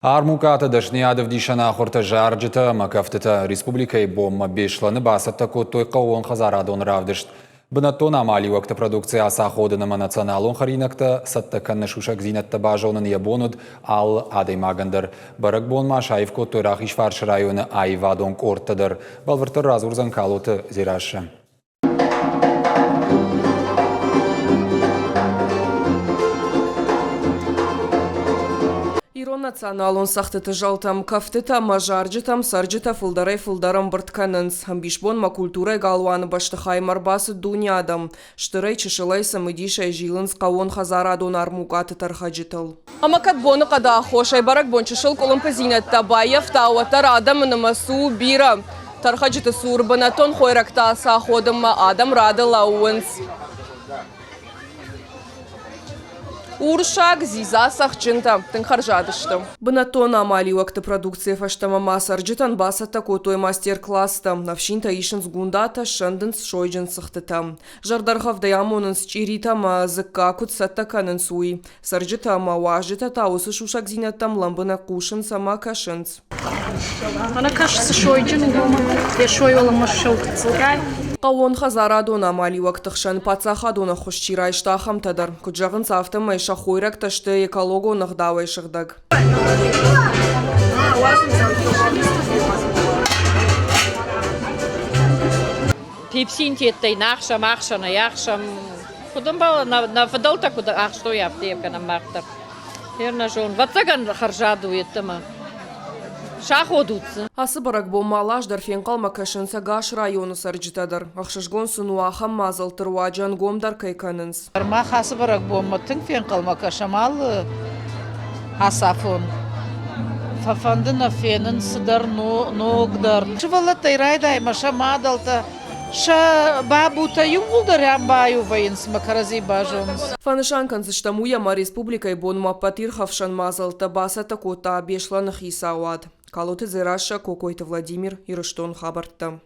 Армукъаты дӕсныйадӕвдисӕн ахуыртӕ, зарджытӕ ӕмӕ кӕфтытӕ республикӕйы бонмӕ Беслӕны бацӕттӕ кодтой хъӕууонхӕдзарадон равдыст. Бынӕттон амалиуӕгты продукци ацаходын ӕмӕ националон хӕринӕгтӕ цӕттӕ кӕныны сусӕгдзинӕдтӕ базонын йӕ бон уыд алы адӕймагӕн дӕр. Бӕрӕгбон ма саив кодтой Рахизфарсы районы аивадон къордтӕ дӕр. Бӕлвырддӕр радзурдзӕн Калоты Дзерассӕ. Ирон националон цӕгъдтыты зӕлтӕм, кӕфтытӕ ӕмӕ зарджытӕм цӕрджытӕ фылдӕрӕй-фылдӕр ӕмбырд кӕнынц. Ӕмбисбонмӕ культурӕйы галуаны бӕстыхаймӕ ӕрбацыд дуне адӕм. Стырӕй-чысылӕй цымыдисӕй зилынц хъӕууонхӕдзарадон армукъаты тӕрхӕджытыл. Ӕмӕ кӕд боныхъӕды аххосӕй бӕрӕгбон чысыл къуылымпыдзинӕдтӕ баййӕфта, уӕддӕр адӕмы нымӕц у бирӕ. Тӕрхӕджыты цур бынӕттон хойрӕгтӕ ацаходынмӕ адӕм рады лӕууынц. Урсаг дзидза цӕхджынтӕ тынг хӕрзад сты. Бынӕттон амалиуӕгты продукцийӕ фӕстӕмӕ ма цӕрджытӕн бацӕттӕ кодтой мастер-класстӕ. Ӕфсинтӕ исынц гундатӕ, ссӕндынц сойджын цыхтытӕ. Зӕрдӕргъӕвдӕй амонынц чъиритӕ ӕмӕ дзыкка куыд цӕттӕ кӕнынц, уый. Цӕрджытӕ ӕмӕ уазджытӕ та уыцы сусӕгдзинӕдтӕм лӕмбынӕг хъусынц ӕмӕ кӕсынц. Хъӕууонхӕдзарадон амалиуӕгты хсӕн паддзахадон ӕххуыс чи райста, ахӕмтӕ дӕр, куыд зӕгъынц, афтӕмӕй сӕ хойрӕгтӕ сты экологон ӕгъдауӕй сыгъдӕг. Пепсинтеттӕй нӕхсӕм, ӕхсӕнӕй ӕхсӕм. Куыд ӕмбӕлы, нӕ фыдӕлтӕ куыд ӕхстой, афтӕ йӕ кӕнӕм мах дӕр. Нӕ зон, ӕвӕццӕгӕн хӕрзад у йеддӕмӕ. Саходут дзы. Ацы бӕрӕгбонмӕ алы дӕр фенхъӕлмӕ кӕсынц ӕгас районы цӕрджытӕ дӕр. Ӕхсызгон сын у, ахӕм мадзӕлтты руаджы ӕнгомдӕр кӕй кӕнынц. Мах ацы бӕрӕгбонмӕ тынг фенхъӕлмӕ кӕсӕм алы ацафон. Фӕфӕнды нӕ фенын цыдӕр ногдӕр. Сывӕллӕттӕй райдай ӕмӕ сӕ мадӕлтӕ сӕ бабутӕ иууылдӕр ӕм баиу вӕййынц ӕмӕ кӕрӕдзи базонынц. Фӕнысан кӕндзыстӕм уый, ӕмӕ республикӕйы бонмӕ ӕппӕт ирхӕфсӕн мадзӕлттӕ бацӕттӕ кодта Беслӕны хицауад. Калоты Дзерассӕ, Кокойты Владимир, Ирыстон хабӕрттӕ.